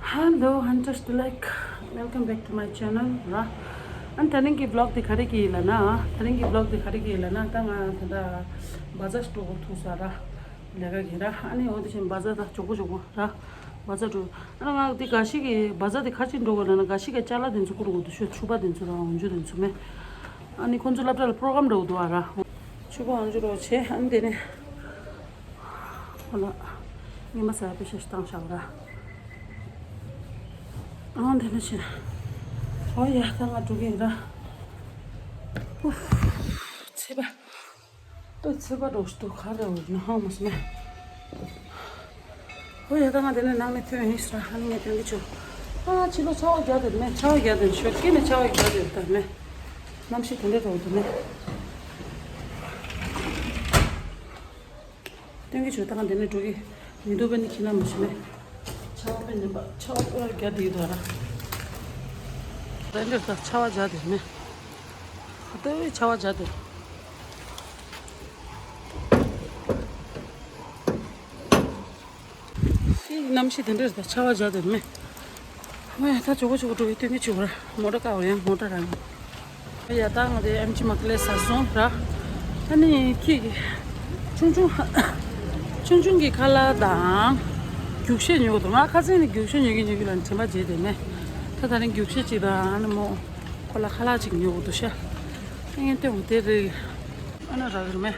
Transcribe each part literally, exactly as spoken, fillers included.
Hello, hunters to like, welcome back to my channel ར། ཨ་ནི་དེ་རིང་གི་vlog དེ་ག་རེ་གི་ལབ་ན། དེ་རིང་གི་vlog དེ་ག་རེ་གི་ལབ་ན། ད་ང་ད་ལྟ་བ་ཛར་འགྲོ་དགོས་ཐུག་ས་ར། ལས་ཀ་གི་ར། ཨ་ནི་འོ་དེ་བཞིན་བ་ཛར་ད་མགྱོགས་པོ་མགྱོགས་པོ་ར། བ་ཛར་འགྲོ། ཨ་ནི་ང་དེ་འགའ་ཞིག་གི་བ་ཛར་དེ་ག་རེ་བྱས་འགྲོ་དགོས་ལབ་ན། འགའ་ཞིག་གི་ཅ་ལག་དེ་ཚོ་བསྐུར་དགོས་འདུག་ཤོག་ཕྱུ་པ་དེ་ཚོ་དང་འོག་འཇུག་དེ་ཚོ་མེད། ཨ་ནི་ཁོང་ཚོ་སློབ་གྲྭ་ལ་པོ་རོ་གྷ་རམ་འདྲ་བོ་འདུག་ཨ་ར། ཕྱུ་པ་འོག་འཇུག་འདྲ་བོ་བྱས། ཨ་ནི་དེ་ནས། ཧོ་ལ། ཉི་མ་ཟ་ཡ་པེ་ཤ་ཞིག་བཏང་བཞག་ར། ཨང་དེ་ནས་ཕྱིན། ཨོ་ཡ་ད་ང་འགྲོ་གི་ཡིན་ར། ཨུ། ཚད་པ། ཏོ་ཚད་པ་འགྲོ་ཞིག་ཏོ་ག་རེ་འོ་ན་ཧང་མ་སོང་ནས། ཨོ་ཡ་ད་ང་དེ་ནས་ནང་ནས་ཐོན་ཡིན་ཟེར་ར། ཧ་ནི་ངས་ཐོན་གི་ཆུ། ཨ་ཕྱི་ལོ་ཆར་པ་རྒྱག་དེ་མེད། ཆར་པ་རྒྱག་དེ་ཞོགས་ཀས་ནས་ཆར་པ་རྒྱག་དེ་ད་མེད། གནམ་གཤིས་དེ་འདྲ་འགྲོ་འདུག་མེད། སྟོན་གྱི་བྱོས་ད་ག་འདི་ནས་འགྲོ་གི་མི་འདུག་པས་ནི་ཁྱི་ན་མི་ཤི་མེད། ཆར་པ་དཔེ་ནེམ་པ་ཆར་པ་ཀོ་ར་རྒྱག་བསྡད་ཀྱི་འདུག་ར། རེ་འདིར་ད་ཆར་པ་རྒྱག་བསྡད་མེད། ཧ་ཏོ་བའི་ཆར་པ་རྒྱག་བསྡད། ཤི་གནམ་གཤིས་དེ་འདྲ་རེད་ད་ཆར་པ་རྒྱག་བསྡད་མེད། ཨོ་ཡ་ད་ཇོ་བོ་ཇོ་བོ་འགྲོ་བའི་སྟོན་གྱི་བྱོས་ར། མོ་ཊ་ཀ་བ་ཡང་མོ་ཊ་རང་། ཨོ་ཡ་ད་ང་དེ་ཨེམ་ཆི་མ་ཀི་ལས་ས་སོང་ར། ཨ་ནི་ཁྱི་གི་ཆུང་ཆུང་ཆུང་ཆུང་གི་ཁ་ལག་དང་རྒྱུག་ཤ་ཉོ་གི་འདུག་ང་ཁ་སང་ནས་རྒྱུག་ཤ་ཉོ་གི་ཉོ་གི་ལ་དྲན་པ་བརྗེད་བསྡད་མེད། ད་ད་རིང་རྒྱུག་ཤ་གཅིག་དང་ཨ་ནི་མོ་ཁོ་ལ་ཁ་ལག་གཅིག་ཉོ་གི་འདུག་ཤ། ཨ་ངས་སྟོན་དགོས་དེ་རེད། ཨ་ན་རག་གི་མེད།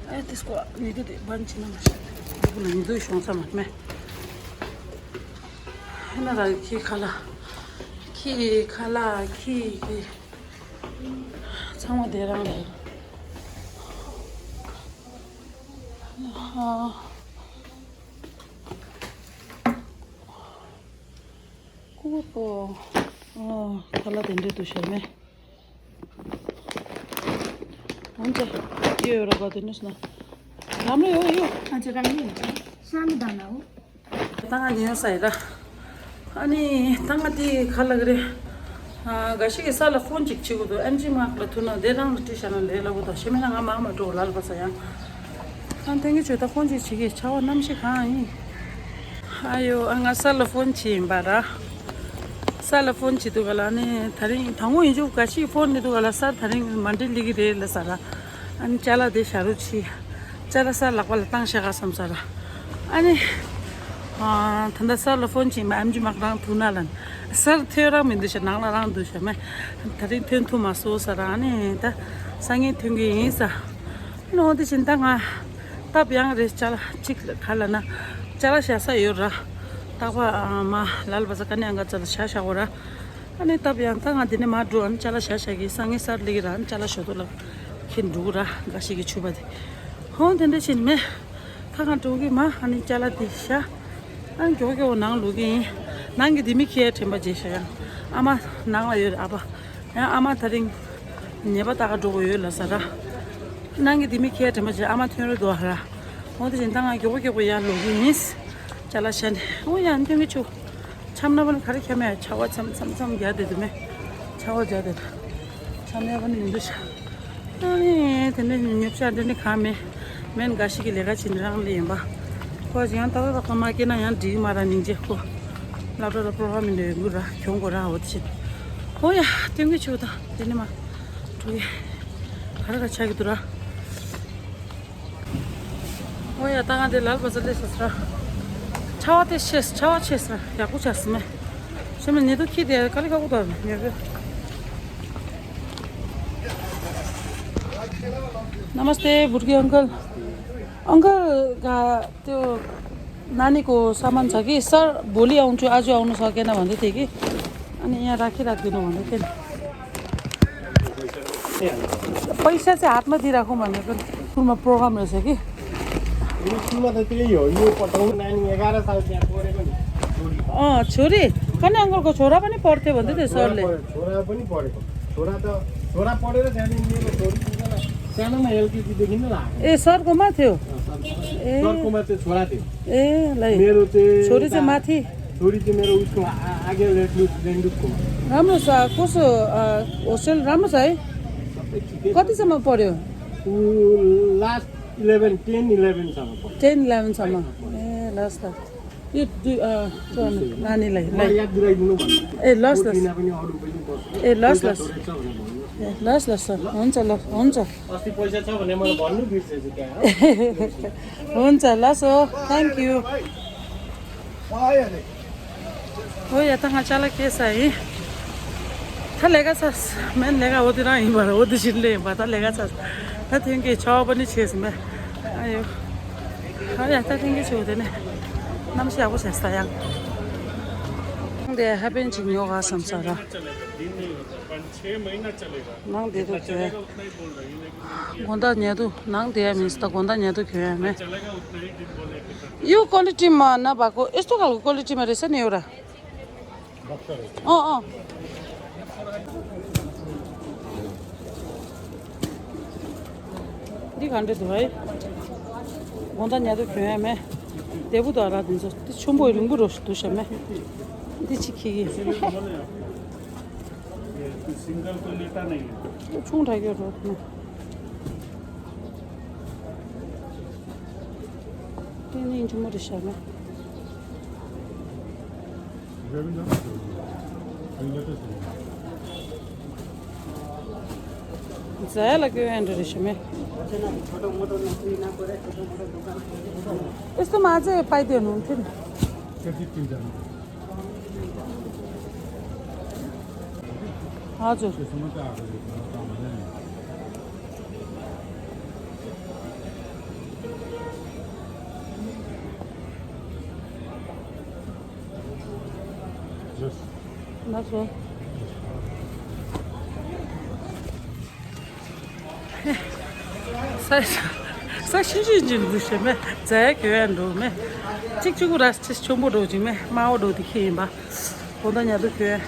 ཨེ་དེ་སྐོར་ཉི་དུ་དེ་བན་ཆི་ན་མ་ཤེས། དེ་ཀུན་ལ་ཉི་དུ་ཤོང་ས་མ་མེད། ཧེ་ན་ར་ཁྱི་ཁ་ལག་ཁྱི་ཁ་ལག་ཁྱི་ཁྱི། ཚང་མ་དེ་རང་རེད། ཧ། ཀུ་ཀུ་པོ། ཨོ། ཁ་ལག་དེ་འདྲས་འདུག་ཤར་མེད། འོན་ཏེ། ཡོད་ར་ག་དེ་ནས་ན། ལམ་ལ་ཡོད་ཡོད། ཨ་ཅེ་རང་ཡིན། ཤ་མི་དང་ན་འོ། ད་ང་ཉོས་ས་ཡིན་ར། ཨ་ནི་ད་ང་དེ་ག་ལ་གི་རེད། ཨ་འགའ་ཞིག་གིས་ས་ལ་ཕོན་ཅིག་བྱེད་དགོས་འདུག་ཨེམ་ཆི་མ་ལ་ཐུག་ན་དེ་རང་ལ་བྲིས་བཞག་ན་ལས་སླ་པོ་དང་ཤེས་མེད་ན་ང་མང་མ་འགྲོ་ལ་ལ་བ་ས་ཡང་། ཨ་ཐེངས་ཀྱི་ཆོས་ད་ཕོན་ཅིག་བྱེད་ཀྱི་ཆར་པ་གནམ་གཤིས་གང་ཡིན། ཨ་ཡོ་ཨ་ང་ས་ལ་ཕོན་བྱེད་ཡིན་པ་ར། ས་ལ་ཕོན་བྱེད་དུས་ག་ལ་ནི་ད་རིང་དང་པོ་ཡིན་ཆོག་འགའ་ཞིག་ཕོན་ནི་དུས་ག་ལ་སར་ད་རིང་མ་འདྲི་ལི་གི་རེད་ལ་ས་ར། ཨ་ནི་ཅ་ལག་དེ་བཞག་རོགས་བྱེད། ཅ་ལག་སར་ལག་པ་ལ་བཏང་བཞག་ག་བསམ་ས་ར། ཨ་ནི། ཨ་ད་ལྟ་སར་ལ་ཕོན་བྱེད་མ་ཨེམ་ཆི་མ་རང་ཐུག་ན་ལ་ནི། སར་ཐོན་རང་མི་འདུག་ཤ་ནང་ལ་རང་འདུག་ཤ་མེད། ད་རིང་ཐོན་ཐུབ་མ་སོང་ས་ར་ཨ་ནི་ད་སང་ཉིན་ཐོན་གི་ཡིན་ས། ནོ་དེ་བཞིན་ད་ང་སྟབས་ཡང་རེད་ཅ་ལག་གཅིག་ག་ལ་ན་ཅ་ལག་བཞག་ས་ཡོད་ར། རྟག་པ་མ་ལ་ལ་བ་ས་ཀ་ནས་ཨང་ག་ཅ་ལག་བཞག་བཞག་གོ་ར། ཨ་ནི་སྟབས་ཡང་ད་ང་དེ་ནས་མ་འགྲོ་ཨ་ནི་ཅ་ལག་བཞག་བཞག་གི་སང་ཉིན་སར་ལི་གི་ར་ཨ་ནི་ཅ་ལག་ཞོ་ཏོ་ལ་ཁྱེར་འགྲོ་གི་ར་འགའ་ཞིག་གི་ཕྱུ་པ་དེ། ཧོན་དེ་འདྲ་བྱས་ནས་མེད། ད་ང་འགྲོ་གི་མ་ཨ་ནི་ཅ་ལག་དེ་བཞག་ཨ་ནི་མགྱོགས་མགྱོགས་ནང་ལོག་གི་ཡིན། ནང་གི་དེ་མི་ཁྱེར་དྲན་པ་བརྗེད་བཞག་ཡང་ཨ་མ་ནང་ལ་ཡོད་རེད་ཨ་ཕ། ཡང་ཨ་མ་ད་རིང་ཉེས་པ་ལྟ་ག་འགྲོ་དགོས་ཡོད་ལ་ས་ར། ནང་གི་དེ་མི་ཁྱེར་དྲན་པ་བྱས་ཨ་མ་ཐོན་རོགས་འདུག་ཨ་ར། འོ་དེ་བཞིན་ད་ང་མགྱོགས་པོ་མགྱོགས་པོ་ཡར་ལོག་གི་ཡིན། ཅ་ལག་བཞག་ནས་འོ་ཡང་སྟོན་གི་ཆུ། འཆམ་ན་པ་ནི་ག་རེ་འཁྱམ་ཡ་ཆར་པ་མཚམས་མཚམས་མཚམས་རྒྱག་བསྡད་འདུག་མེད། ཆར་པ་རྒྱག་བསྡད་འདུག་འཆམ་ཡ་པ་ནི་མི་འདུག་ཤ། ཨ་ནི་དེ་ནས་ཉོ་ཆ་འདི་ནི་གང་མེད། མེན་འགའ་ཞིག་གི་ལས་ཀ་བྱེད་ནི་རང་ལས་ཡིན་པ། ཁོ་ཡང་ཏག་ཏག་ཏག་ཏག་མ་སྐྱེས་ན་ཡང་འགྲིག་གི་མ་ར་སྙིང་རྗེ་ཁོ། སློབ་གྲྭ་ལ་པོ་རོ་གྷ་རམ་མི་འདྲ་ཡོད་དགོས་ར་གྱོང་དགོས་ར་འོ་དེ་བཞིན། ཨོ་ཡ་སྟོན་གི་ཆུ་དང་དེ་ནི་མ། གྲོ་གི། ག་རེ་ག་ཆགས་ཀྱི་འདུག་ར། ཨོ་ཡ་ད་ང་དེ་ལ་ལ་བ་ས་སླེབས་སོང་ས་ར། ཆར་པ་དེ་ཆེ་ཆར་པ་ཆེ་ས་ར་ཡག་པོ་ཆགས་སོང་མེད། ཤི་མ་ཉི་དུ་ཁྱི་དེ་དཀའ་ལས་ཁག་པོ་འདུག་ཉོ་གི། नमस्ते, Burge uncle. Uncle का त्यो नानीको सामान छ कि सर, भोलि आउँछु, आज आउनु सकेन भन्दै थियो कि, अनि यहाँ राखिराखिदिनु भन्दै थियो नि। पैसा चाहिँ हातमा दिइराखौँ भनेको, स्कुलमा प्रोग्राम रहेछ कि। स्कुलमा त त्यही हो, यो पठाउनु नानी एघार साल त्यहाँ पढेको नि, छोरी। अँ, छोरी। अनि अङ्कलको छोरा पनि पढ्थ्यो भन्दै थियो सरले। छोरा पढ्यो, छोरा पनि पढेको। छोरा त, छोरा पढेर जाने, मेरो छोरी सानोमा एलकेजीदेखि नै लाग्यो। ए, सरकोमा थियो? अँ, सर, ए। सरकोमा चाहिँ छोरा थियो। ए, ल। मेरो चाहिँ छोरी चाहिँ यता माथि? छोरी चाहिँ मेरो उसको आ-, आ-, आगे रेन्डुक, रेन्डुककोमा। राम्रो छ, कसो, अ, होस्टेल राम्रो छ है? सबै ठिकै छ। कतिसम्म पढ्यो? ऊ लास्ट इलेभेन, टेन इलेभेनसम्म पर्छ। टेन इलेभेनसम्म। ए, लस्, लस्। यो दुई, अँ, त्यो नानीलाई, म लाई। याद दिलाइदिनु भन्नु। ए, लस्, म लस्। किन पनि अरू पनि पर्छ। ए, लस्, पैसा लस्। थोरै छ भनेर भन्नु। ए, लस्, लस्, सर। हुन्छ, ल, हुन्छ। अस्ति पैसा छ भने मलाई भन्नु बिर्सेछु त्यहाँ। हुन्छ, लस् हो। Thank you। ཨོ་ཡ། ད་ང་ཅ་ལག་སྐྱེལ་ས་ཡིན། ད་ལས་ཀ་ཚར། མེན་ལས་ཀ་འོ་དེ་རང་ཡིན་པ་ར། འོ་དེ་བཞིན་ལས་ཡིན་པ། ད་ལས་ཀ་ཚར། ད་ཐེངས་ཀྱི་ཆར་པ་ནི་ཆེ་སོང་མེ། ཨ་ཡོ། ཨོ་ཡ། ད་ཐེངས་ཀྱི་ཆུ་དེ་ནས་གནམ་གཤིས་ཡག་པོ་བྱས་ས་ཡང་། དེ་ཧ་པན་ཅིག་ཉོ་ག་བསམ་ས་ར། ནང་དེ་དུ་གྱོན། དགོང་དག་ཉལ་དུ་ནང་དེ་ཡ་མིན་སི་ད་དགོང་དག་ཉལ་དུ་གྱོན་ཡ་མེད། यो क्वालिटीमा नभएको यस्तो खालको क्वालिटीमा रहेछ नि एउटा। अँ, अँ। दि घन्टे धुवाई। भन्दा न्यादो खेमे। देबु दरा दिन्छ। त्यो छुम्बो रिम्बु रोस दुसमे। दि चिखी। सिंगल को लेता नहीं है। त्यो छुङ ठाक्यो रोड। तिनी इन्चु मोटो सानो। जायला के एन्ड्रो रेशमे। यस्तोमा अझै पाइदियो हुनुहुन्थ्यो नि। हजुर। ས་ཤིན་ཤིན་ཅིག་འདུག་ཞེས་མེ་ཛའི་གི་ཡོད་འགྲོ་མེ། གཅིག་གཅིག་གུ་ར་ཆེ་ཆོམ་པོ་འགྲོ་ཅིག་མེ་དམའ་བོ་འགྲོ་དེ་ཁྱི་ཡིན་པ། གོ་ད་ཉལ་དུ་ཁྱོད།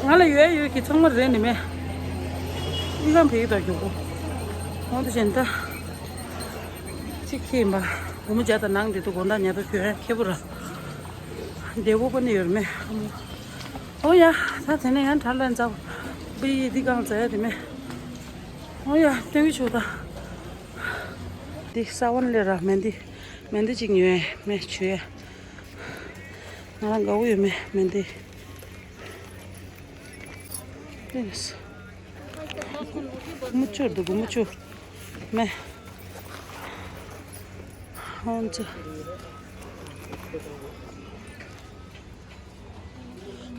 ང་ལ་ཡོད་ཡོད་ཀྱི་ཚང་མ་རེད་ནི་མེ། ཨི་ཁམ་ཕེ་ཡི་ད་རྒྱུག་གོ། གོང་དུ་བཞིན་ད། གཅིག་ཁྱི་ཡིན་པ། སྒོར་མོ་བརྒྱ་དང་ནང་དེ་དུ་གོ་ད་ཉལ་དུ་ཁྱོད་ཁྱེད་པོ་ར། བདེ་བོ་པ་ནི་ཡོད་མེ། ཨོ་ཡ། ད་དེ་ནས་ཡང་དྲ་ལན་ཙག་པི་ཡི་འདི་གང་ཙག་ཡ་དེ་མེ། ཨོ་ཡ། སྟོན་གི་ཆུ་ད། འདི་ས་བོན་ལས་ར་མེན་འདི། མེན་འདི་གཅིག་ཉོས་མེ་ཆུ་ཡ། ང་རང་དགའ་བོ་ཡོད་མེ་མེན་འདི། དེ་ནས། མུ་ཅོར་འདུག་མུ་ཅོར། མེ། ཧོན་ཅི།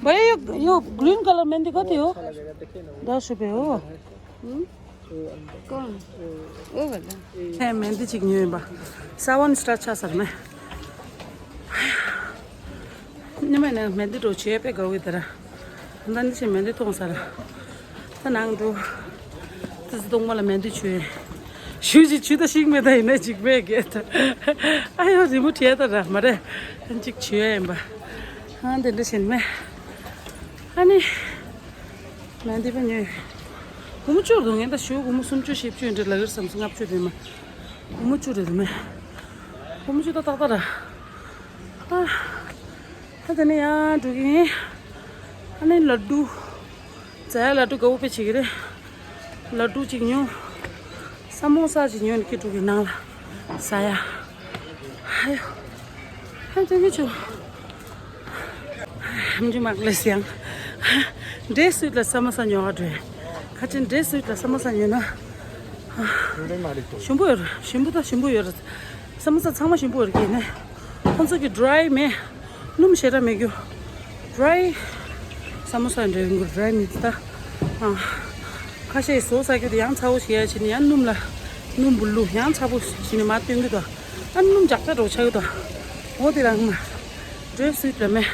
भैया, यो, यो ग्रीन कलर मेहंदी कति हो? दस रुपियाँ हो। हम्म? कौन? वो वाला? ཧེ་མེན་དི་གཅིག་ཉོས་ཡིན་པ། ས་བོན་སི་ཊར་ཆགས་ཚར་མེ། ཉི་མ་ནས་མེན་དི་འགྲོ་བྱེད་པའི་དགའ་བོ་ཡོད་དེ་ར། ད་འདི་ཕྱིན་མེན་དི་མཐོང་ས་ར། ད་ནང་འགྲོ། ཏི་སི་གཏོང་མ་ལ་མེན་དི་བྱོས། ཞུ་ཞིག་ཆུ་ད་ཤིག་མེ་ད་ཡིན་ན་ཅིག་མེད་གེ་ད། ཨ་ཡོ་རི་མོ་བྲིས་ད་ར་མ་རེད། ཅིག་བྱོས་ཡིན་པ། ཨ་འདི་འདྲ་ཕྱིན་མེ། ཨ་ནི། མེན་དི་པ་ཉོས། སྒོར་མོ་བཅུ་རུ་ངས་ད་ཞུ་སྒོར་མོ་སུམ་ཅུ་བཞི་བཅུ་འདྲ་ལ་གིར་བསམ་སོང་། ལྔ་བཅུ་དེ་མ། སྒོར་མོ་བཅུ་རེད་མེ། སྒོར་མོ་བཅུ་ད་ཏག་ཏག་ར། ཨ། ད་དེ་ནས་ཡང་འགྲོ་གི་ཡིན། ཨ་ནི་ལ་ཌུ། ཛའི་ལ་ཌུ་དགའ་བོ་དཔེ་བྱེད་ཀྱི་རེད། ལ་ཌུ་གཅིག་ཉོ། ས་མོ་ས་གཅིག་ཉོ་ནས་ཁྱེར་འགྲོ་གི་ནང་ལ་ཟ་ཡ། ཧ་ཡོ། ཧ་ཅང་གི་ཆུ། ཧམ་ཅུ་མག་ལས་ཡང་། འདྲེ་སུད་ལ་ས་མོ་ས་ཉོ་བ་འདྲེ། ཁ་ཅན་འདྲེ་སུད་ལ་ས་མོ་ས་ཉོ་ན། ཞིམ་པོ་ཡོད་རེད། ཞིམ་པོ་དང་ཞིམ་པོ་ཡོད་རེད། ས་མོ་ས་ཚང་མ་ཞིམ་པོ་ཡོད་རེད་ཀྱི་ནས། ཁོང་ཚོ་གི་ཌི་རའི་མེད། སྣུམ་ཞེ་དྲག་མེད་རྒྱུ། ཌི་རའི། ས་མོ་ས་འདྲ་ཡིན་དགོས་ཌི་རའི་མེད་ད། ཨ། ཁ་ཤས་བཟོ་ས་རྒྱུ་དེ་ཡང་ཚ་བོ་བྱེད་ཡ་བྱེད་ནས་ཡང་སྣུམ་ལ། སྣུམ་བུ་ལུ་ཡང་ཚ་བོ་བྱེད་ནས་མ་སྟོན་གི་ད། ཨ་སྣུམ་འཇག་ཚ་འགྲོ་ཆགས་གི་ད། འོ་དེ་རང་མ། འདྲེ་སུད་ལ་མེད།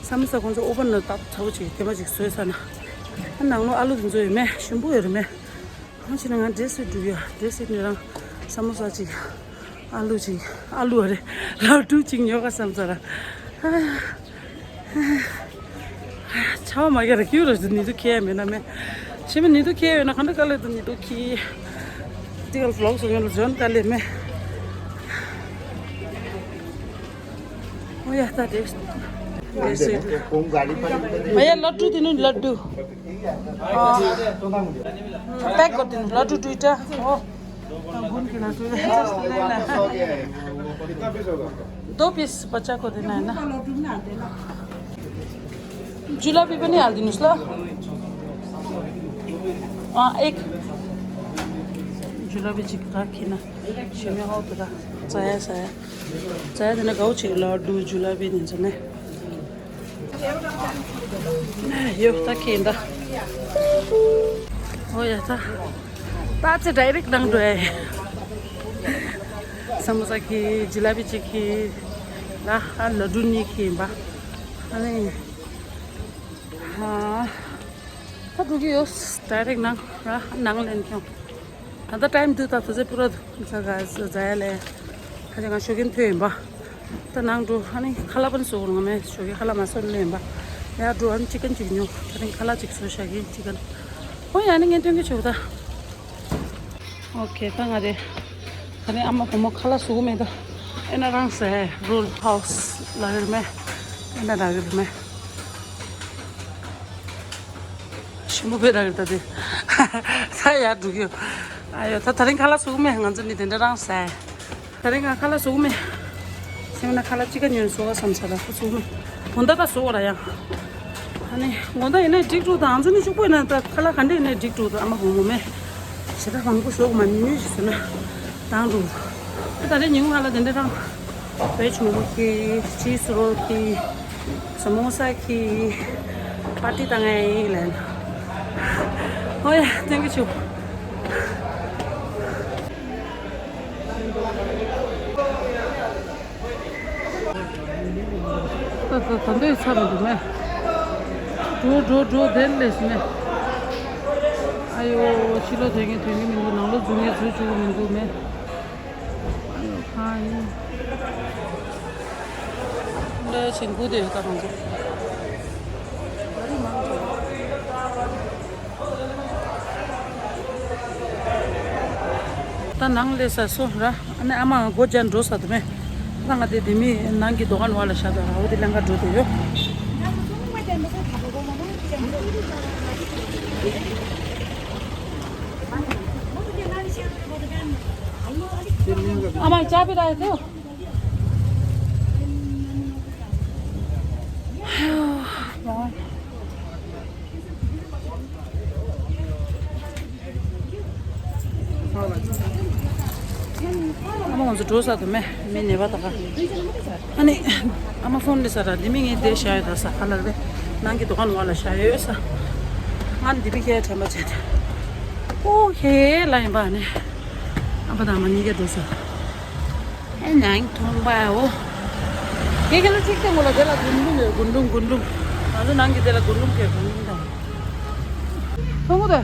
ས་མོ་ས་ཁོང་ཚོ་ཨོ་བན་ལ་བཏབ་ཚ་བོ་བྱེད་དེ་མ་ཅིག་བཟོས་ས་ན། ཨ་ནང་ལོ་ཨ་ལུ་དེ་ཚོ་ཡོད་མེད་ཞིམ་པོ་ཡོད་རེད་མེད། གང་ཕྱིན་ན་ང་འདྲེ་སུད་འགྲུབ་ཡོད། འདྲེ་སུད་ནས་རང་ས་མོ་ས་ཅིག་ཨ་ལུ་ཅིག་ཨ་ལུ་རེད། ལ་ཌུ་ཅིག་ཉོ་ག་བསམ་ཚར། ཆ་བ་མ་རྒྱ་ར་ཁྱིའུ་ར་ནི་དུ་ཁྱེད་མེད་ན་མེད། ཤི་མི་ནི་དུ་ཁྱེད་ཡོད་ན་ག་འདྲ་དཀའ་ལས་དུ་ནི་དུ་ཁྱི། དེ་ག་ལ་ལོག་སོང་ཡོད་ལ་འཇོན་དཀའ་ལས་མེད། ཨོ་ཡ་ད་དེ། འདྲེ་སུད། ཨོ་ཡ་ལ་ཌུ་དེ་ནི་ལ་ཌུ། ཨ། པེག་གོ་དེ་ནི་ལ་ཌུ་ཌུ་ཏྲ། ཨོ། दो पीस बच्चा को देना है ना। जुलाबी पनि हालिदिनुहोस् ल। अँ, एक जुलाबी चाहिँ राखिन। छिमेकी हौ त। चाया, चाया। चाया दिन गाउँ छिमेकी लड्डु जुलाबी दिन्छ नि। यो त के त? हो या त। त चाहिँ डाइरेक्ट ནང་འགྲོ་ཡ། समोसा कि जिलाबी चाहिँ कि ल। आ लड्डु नि कि बा। अनि ད་འགྲོ་གི་ཡོད། ཌའི་རེག་ནང་ར་ནང་ལེན་ཀྱང་། ད་ལྟ་ཊའིམ་འདུག་ད་དུ་ཚེ་པུ་ར་འཛ་ག་འཛ་ཡ་ལས། ཁ་ཅིག་ང་ཞོགས་ཀྱིན་ཐོས་ཡིན་པ། ད་ནང་འགྲོ་ཨ་ནི་ཁ་ལག་པན་བཟོ་དགོས་རུང་ང་མེད་ཞོགས་ཀྱི་ཁ་ལག་མ་བཟོ་ལེན་པ། ཡར་འགྲོ་ཨ་ནི་ཅི་ཀན་ཅིག་ཉོ་ད་རིང་ཁ་ལག་ཅིག་བཟོ་བཞག་གི་ཅི་ཀན། ཨོ་ཡ་ཨ་ནི་ངས་སྟོན་གི་ཆོག་ད། ཨོ་ཁེ་ད་ང་རེ། ད་ནི་ཨ་མ་བུ་མོ་ཁ་ལག་བཟོ་གི་མེད་ད། ཨེ་ན་རང་ཟེ་རོལ་ཧའུ་སི་ལ་གི་རེད་མེད། ཨེ་ན་ལ་གི་རེད་མེད། ཞིམ་པོ་བེ་ར་གི་ད་དེ། ས་ཡར་འགྲོ་གི་ཡོད། ཨ་ཡོ་ད་ད་རིང་ཁ་ལག་བཟོ་གི་མེད་ང་ཚོ་ནི་དེ་འདྲ་རང་ཟེ། ད་རིང་ང་ཁ་ལག་བཟོ་གི་མེད། སེམས་ན་ཁ་ལག་ཅི་ག་ཉོས་བཟོ་བ་བསམ་ས་ལ་ཁ་བཟོ་གི་མེད། དགོང་དག་ད་བཟོ་བ་ར་ཡང་། ཨ་ནི་དགོང་དག་ཡིན་ན་འགྲིག་འགྲོ་དང་ཨང་ཚོ་ནི་གཅིག་པོ་ཡིན་ན་ད་ཁ་ལག་ག་འདྲ་ཡིན་ན་འགྲིག་འགྲོ་དང་ཨ་མ་བུ་མོ་མེད། ཞེ་དྲག་མང་པོ་བཟོ་གི་མ་ཉོས་ཞེས་ཟེར་ན། དང་འགྲོ། ད་ད་རེས་ཉིན་གུང་ཁ་ལག་དེ་འདྲ་རང་། བེ་ཇི་མོ་མོ་ཁེ། ཅིས་རོལ་ཁེ། ས་མོ་ས་ཁེ། པར་ཊི་བཏང་ཡ་ཡིན་ལན། ཨོ་ཡ་ཐེང་ཀིའུ་ཆུ། ད་ད་ད་འདོད་ཚར་མི་འདུག་མེ། འགྲོ་འགྲོ་འགྲོ་དེར་ལས་སུ་མེ། ཨ་ཡོ་ཕྱི་ལོགས་དོན་གྱི་དོན་གྱི་མི་འདུག་ནང་ལོགས་འཛུལ་ངེས་འཛུལ་བཅུག་གི་མི་འདུག་མེ། ཨ་ཡོ་ཁ་ཡིན། འདྲ་ཆེན་པོ་དེ་ད་རང་ཚོ། ད་ནང་ལས་ས་སོ་ར། ཨ་ནི་ཨ་མ་སྒོ་བརྒྱབ་འགྲོ་ས་དུ་མེད། ད་ང་དེ་དེ་མི་ནང་གི་དོ་ག་ནང་ལ་ཤ་དོ་ར་འོ་དེ་ལེན་ག་འགྲོ་དེ་ཡོད། ཨ་མ་ཅ་པི་ར་ཡོད་དོ། ཨ་མ་ང་ཚོ་འགྲོ་ས་དུ་མེད་མི་ནད་པ་ད་ག་ཨ་ནི་ཨ་མ་ཕོན་ལས་ས་ར་འདི་མི་ངའི་དེ་བཞག་ཡོད་ད་ས་ཁ་ལར་བས་ནང་གི་དོ་ག་ནང་ལ་བཞག་ཡོད་ས། ང་འདི་མི་ཁའི་དྲན་པ་བྱས་ཏེ་ཨོ་ཁེ་ལ་ཡིན་པ་ནི་ཨ་ཕ་དང་ཨ་མ་གཉིས་ཀ་འགྲོ་ས། ཨེ་ནང་མཐོང་པའོ། ཁྱེད་ཁྱེད་ལ་གཅིག་ཀྱང་ངོ་ལ་དེ་ལ་རྒུན་འབྲུམ་ཡོད་རྒུན་འབྲུམ་རྒུན་འབྲུམ། ང་ཚོ་ནང་གི་དེ་ལ་རྒུན་འབྲུམ་གྱི་རྒུན་འབྲུམ་དང་། མཐོང་གི་དེ།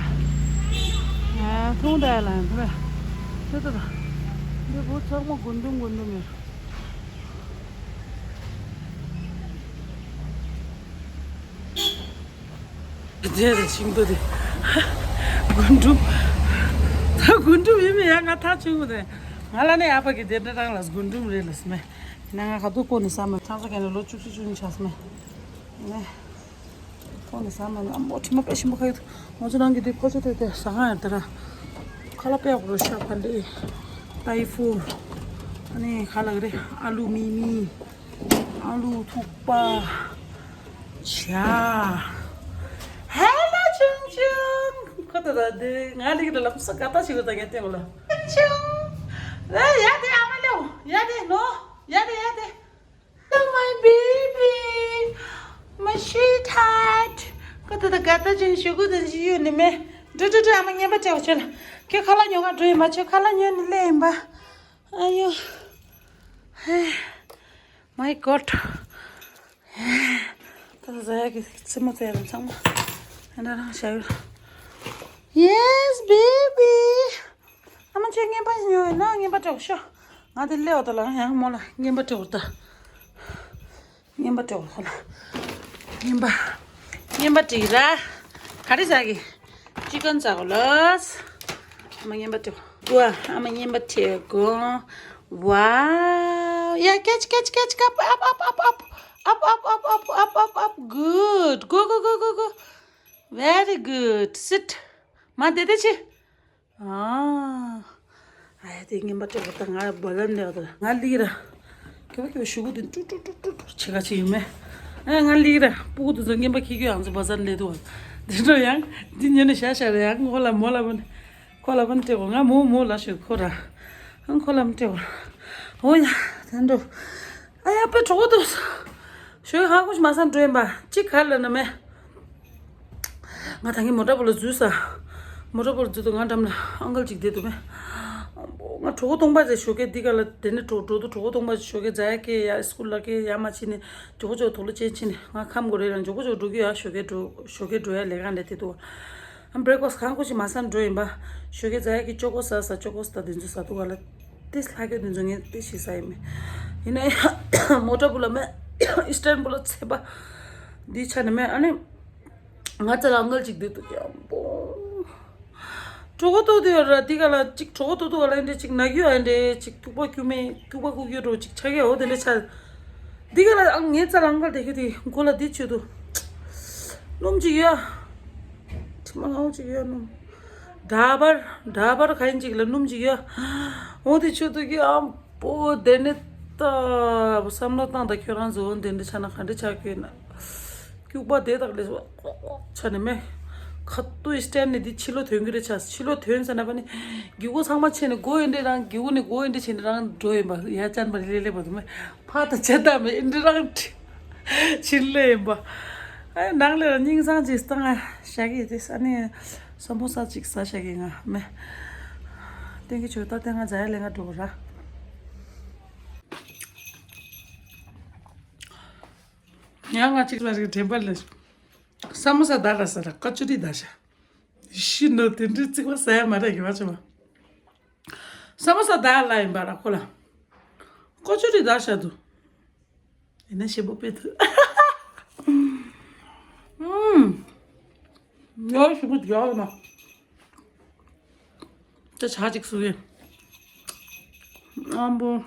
ཨེ་མཐོང་དེ་ལ་ཡང་མཐོང་བས། དེ་ལྟ་དང་། འདི་བུ་ཚང་མ་རྒུན་འབྲུམ་རྒུན་འབྲུམ་ཡོད། དེ་རེད་ཤིང་ཏོག་དེ། རྒུན་འབྲུམ། ད་རྒུན་འབྲུམ་ཡིན་མིན་ཡང་ང་ཐག་ཆོད་གི་རེད། ང་ལ་ནི་ཨ་ཕ་གི་དེ་འདྲ་རང་ལ་རྒུན་འབྲུམ་རེད་ལ་སྨྲས། ཡིན་ན་ང་ག་དུས་བཀོག་ནས་ཟ་མ་ཐག་ཆོད་ག་ནས་ལོ་བཅུ་བཞི་བཅུ་གཉིས་ཆགས་སྨྲས། ནས། བཀོག་ནས་ཟ་མ་ལ་མོ་དྲི་མ་དཔེ་ཞིམ་པོ་ཁ་ཡོད། ང་ཚོ་རང་གི་དེ་ཕོ་ཆོ་དེ་དེ་ཟ་ག་ཡང་དེ་ར། ཁ་ལག་དཔེ་ཡག་པོ་རེད་ཤ་ཕ་ལེ། ཏའི་ཧྥུ། ཨ་ནི་ག་ལ་གི་རེད་ཨ་ལུ་མི་མི། ཨ་ལུ་ཐུག་པ། ཇ། ཧེ་ལ་ཆུང་ཆུང་། ཁོ་ད་ད་དེ་ང་ལི་གི་ལམ་སང་ག་ད་ཞིག་ད་ངས་ལྟས་མོ་ལ། ཆུང་ཆུང་། ཨེ་ཡ་དེ་ཨ་མ་ལེའོ་ཡ་དེ་ནོ་ཡ་དེ་ཡ་དེ། Oh my baby, my sweetheart. ཁོ་ད་ད་ག་ད་ཅིང་ཞུ་གུ་ད་ཞུ་ཡོད་ནི་མེད། འགྲོ་འགྲོ་འགྲོ་ཨ་མ་ངན་པ་སྤྲད་བ་ཆོད་ལ། ཁྱོད་ཁ་ལག་ཉོ་ག་འགྲོ་ཡིན་པ་ཁྱོད་ཁ་ལག་ཉོ་ནི་ལེ་ཡིན་པ། ཨ་ཡོ། ཧེ། My God. ད་ཟ་ཡག་གི་རྩེད་མོ་རྩེ་ཡག་ཚང་མ་ཨ་འདྲ་རང་བྱ་ཡོད། Yes, baby. ཨ་མ་ཁྱོད་རྔན་པ་ཉོས་ཡོད་ན་རྔན་པ་སྤྲད་ཤོག་ང་དེ་སླེབས་པ་ད་ལ་ཡང་མོ་ལ་རྔན་པ་སྤྲད་འོར་ད། རྔན་པ་སྤྲད་འོར་ཁོ་ལ། རྔན་པ། རྔན་པ་སྤྲད་ར། ག་རེ་ཟ་གི་ཅི་ཀན་ཟ་གོ་ལོས། ཨ་མ་རྔན་པ་སྤྲད། ཝ། ཨ་མ་རྔན་པ་སྤྲད་གོ། Wow. Yeah, catch, catch, catch. Up, up, up, up, up. Up, up, up, up, up, up, up. Good. Go, go, go, go, go. Very good. Sit. མ་དེ་དེ་ཆི། ཨ། ཨ་ཡ་དེ་རྔན་པ་སྤྲད་པ་དང་ང་བ་ཟན་ལས་དང་ང་ལི་ར། ཁྱོད་ཁྱོད་ཤུ་གུ་དེ་ཀྲུ་ཀྲུ་ཀྲུ་ཀྲུ་ཀྲུ་བྱེད་ག་ཅི་ཡོད་མེད། ཨ་ང་ལི་ར་སྤུ་གུ་དེ་ཚོ་རྔན་པ་ཁྱི་ཁྱོད་ཨང་ཚོ་བ་ཟན་ལས་དུ་བ། དེ་འགྲོ་ཡང་འདི་ཉོས་ནས་བཞག་བཞག་རེད་ཡང་ངོ་ལ་མོ་ལ་བུན། ཁོ་ལ་བུན་སྤྲད་གོ་ང་མོ་མོ་ལ་ཞུ་ཁོ་ར། ཨང་ཁོ་ལ་མི་སྤྲད་གོ། འོ་ཡ་དེ་འགྲོ། ཨ་ཡ་པེ་གྲོགས་པོ་དེ། ཞོགས་ཧ་གོ་ཞིག་མ་སང་འགྲོ་ཡིན་པ་གཅིག་ག་ལ་ན་མེ། ང་ད་གིན་མོ་ཊ་བུ་ལ་འཛུལ་ས། མོ་ཊ་བུ་ལ་འཛུལ་དུས་ང་འགྲམ་ལ་ཨང་ཀལ་ཅིག་བསྡད་འདུག་མེ། ང་གྲོད་ཁོག་སྟོང་པ་རེད་ཞོགས་ཀས་འདི་ག་ལ་དེ་ནས་འགྲོ་འགྲོ་དུས་གྲོད་ཁོག་སྟོང་པ་ཞོགས་ཀས་རྫ་ཡ་སྐྱེ་ཡ་སྐུལ་ལ་སྐྱེ་ཡ་མ་ཕྱིན་ནས་མགྱོགས་པོ་མགྱོགས་དུག་ལོག་ཅན་ཕྱིན་ནས་ང་ཁམས་དགོས་རེད་ལ་མགྱོགས་པོ་མགྱོགས་འགྲོ་གི་ཡ་ཞོགས་ཀས་འགྲོ་ཞོགས་ཀས་འགྲོ་ཡ་ལས་ཀ་འདྲ་དེ་འདུག་ཨ་བྷི་རེག་ཕ་སི་ཧ་གོ་ཞིག་མ་སང་འགྲོ་ཡིན་པ། ཞོགས་ཀས་རྫ་ཡ་སྐྱེ་ཅོ་ཀོ་ཟ་ས་ཅོ་ཀོ་ཟ་དེ་ཚོ་ཟ་དུས་ག་ལ། དེ་ལྷག་གི་དེ་ཚོ་ངས་དེ་ཞིག་ཟ་ཡིན་མེད། ཡིན་ན་ཡང་མོ་ཊ་བུ་ལ་མེད། ཨི་སི་ཊན་བུ་ལ་ཚད་པ། འདི་ཆ་ནས་མེད་ཨ་ནི། ང་ཚ་ལ་ཨང་ཀལ་ཅིག་བསྡད་འདུག་ཡང་པོ། གྲོད་ཁོག་ལྟོགས་དུས་ཡོད་ར་འདི་ག་ལ་ཅིག་གྲོད་ཁོག་ལྟོགས་དུས་ག་ལ་འདྲ་ཅིག་ན་རྒྱུ་ཨ་འདྲ་ཅིག་སྐྱུག་པ་སྐྱུག་མེད་སྐྱུག་པ་ཁུག་རྒྱུ་འགྲོ་ཅིག་ཆ་གི་འོ་དེ་འདྲ་ཆ། འདི་ག་ལ་ཨང་ངའི་རྩ་ལ་ཨང་ཀལ་དེ་ཁྱོད་དེ་མགོ་ལ་འདི་བྱོས་དུ། སྣུམ་ཅིག་ཡོད། དྲི་མ་ངའོ་ཅིག་ཡོད་སྣུམ། འདྲ་པར་འདྲ་པར་ག་ཡིན་ཅིག་ལ་སྣུམ་ཅིག་ཡོད། འོ་དེ་བྱོས་དུ་གི་ཨང་པོ་དེ་ནི་ད་བསམ་བློ་བཏང་ད་ཁྱོད་རང་ཚོ་འོ་དེ་འདྲ་ཆ་ན་ག་འདྲ་ཆགས་ཀྱི་ན། སྐྱུག་པ་དེ་དག་ལས་ཆ་ནས་མེད། ཁ་ཏུ་ཨི་སི་ཊན་ནས་འདི་ཕྱི་ལོགས་ཐོན་གྱི་རེད་ཆ་ཕྱི་ལོགས་ཐོན་ཟེར་ན་པ་ནི་རྒྱུ་གོ་ཚང་མ་ཆེ་ནས་སྒོ་ཡིན་འདྲ་རང་རྒྱུ་གོ་ནས་སྒོ་ཡིན་འདྲ་བྱས་ནས་རང་འགྲོ་ཡིན་པ་ཡ་ཅན་པ་ལེ་ལེ་བ་དུ་མེད་ཕ་ད་ཆེ་ད་མེད་ཨིན་འདྲ་རང་ཕྱིན་ལེ་ཡིན་པ། ཨ་ནང་ལས་རང་སྙིང་སང་ཅིག་སྟངས་ཨ་ཞག་གི་དེ་ས་ནས་སམ་བྷོ་ས་ཅིག་ཟ་ཞག་གི་ང་མེད། ཏན་གི་ཆོད་ད་ཏན་ང་ཛ་ཡ་ལེ་ང་འགྲོ་གི་ར། ཡང་ང་གཅིག་ལ་རིག་དྲན་པ་ལ། ས་མོ་ས་ད་ར་ས་ར་ཀ་ཅུ་རི་ད་ཤ། ཤི་ནོ་དེ་འདྲའི་རྩིག་པ་ས་ཡ་མ་ར་གི་བ་ཆ་བ། ས་མོ་ས་ད་ལ་ཡིན་པ་ར་ཁོ་ལ། ཀ་ཅུ་རི་ད་ཤ་དུ། ཡིན་ན་ཞེ་པོ་དཔེ་ཐུ། ཨུམ། ཡོ་ཞུ་གུ་རྒྱག་ན། ད་ཆ་གཅིག་སུ་ཡིན། ཨམ་བོ།